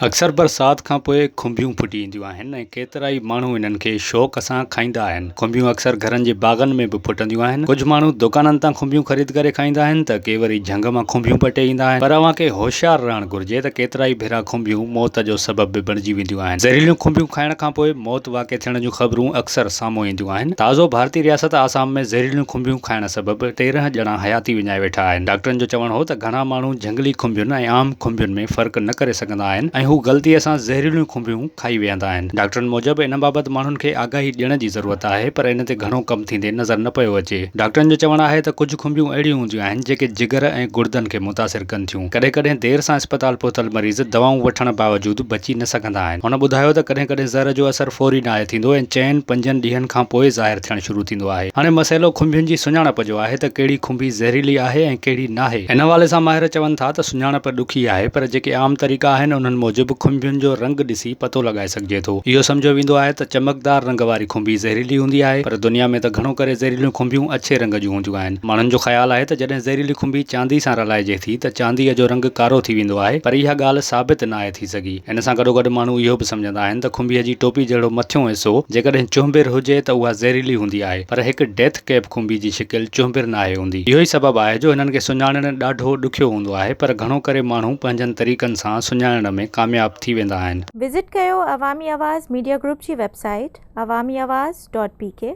اڪثر برسات کان پوء کنڀيون ڦٽي اينديون آهن ۽ ڪيترائي ماڻهو انهن کي شوق سان کائيندا آهن. کنڀيون اڪثر گهرن جي باغن ۾ به ڦٽنديون آهن. ڪجهه ماڻهو دڪانن تان کنڀيون خريد ڪري کائيندا آهن ته ڪي وري جهنگ مان کنڀيون پٽي ايندا آهن. پر اوهان کي هوشيار رهڻ گهرجي ته ڪيترائي ڀيرا کنڀيون موت جو سبب به بڻجي وينديون آهن. زهريليون کنڀيون کائڻ کان پوء موت واقع ٿيڻ جون خبرون اڪثر سامهون اينديون آهن. تازو ڀارتي رياست آسام ۾ زهريليون کنڀيون کائڻ سبب 13 ڄڻا حياتي وڃائي ويٺا آهن. ڊاڪٽرن جو چوڻ هو ته گهڻا ماڻهو جهنگلي کنڀين ۽ عام کنڀين ۾ فرق نه ڪري سگهندا آهن ۽ هو غلطيء سان زهريليون کنڀيون کائي ويهندا آهن. ڊاڪٽرن موجب ان بابت ماڻهن کي آگاهي ڏيڻ جي ضرورت آهي پر ان تي گهڻو ڪم ٿيندي نظر نه پيو اچي. ڊاڪٽرن جو چوڻ آهي ته ڪجهه کنڀيون اهڙيون هونديون آهن جيڪي جگر ۽ گڙدن کي متاثر ڪن ٿيون. ڪڏهن ڪڏهن دير سان اسپتال پهتل مريض دوائون وٺڻ باوجود بچي نه سگهندا آهن. هن ٻڌايو ته ڪڏهن ڪڏهن زهر جو اثر فوري ناهي ٿيندو ۽ چئن پنجن ڏينهن کان پوء ظاهر ٿيڻ شروع ٿيندو آهي. هاڻي مسئلو کنڀين جي سڃاڻپ جو آهي ته ڪهڙي کنڀي زهريلي آهي ۽ ڪهڙي ناهي. ان حوالي سان ماهر چون ٿا ته سڃاڻپ ڏکي آهي پر جيڪي عام طريقا آهن انهن موجب کنڀين جو رنگ ڏسي پتو لڳائي سگهجي ٿو. اهو سمجهيو ويندو آهي ته چمڪدار رنگ واري کنڀي زهريلي هوندي آهي پر دنيا ۾ ته گهڻو ڪري زهريليون کنڀيون اڇي رنگ جون هونديون آهن. ماڻهن جو خيال آهي ته جڏهن زهريلي کنڀي چاندي سان رلائجي ٿي ته چانديء جو رنگ ڪارو ٿي ويندو آهي پر اها ڳالهه ثابت ناهي ٿي سگهي. ان سان گڏوگڏ ماڻهو اهو به سمجهندا آهن ته کنڀيء جي ٽوپي جهڙو مٿيون حصو جيڪڏهن چهنبر هجي ته اها زهريلي هوندي آهي پر هڪ ڊيٿ ڪيپ کنڀي جي شڪل چهنبر ناهي هوندي. اهو ئي سبب آهي جو هنن کي سڃاڻڻ ڏاڍو ڏکيو هوندو آهي پر گهڻو ڪري ماڻهو پنهنجن طريقن سان سڃاڻڻ ۾ ڪامياب ٿي ويندا آهن. وزٽ ڪيو عوامي آواز ميڊيا گروپ جي website Awami Awaz dot P K.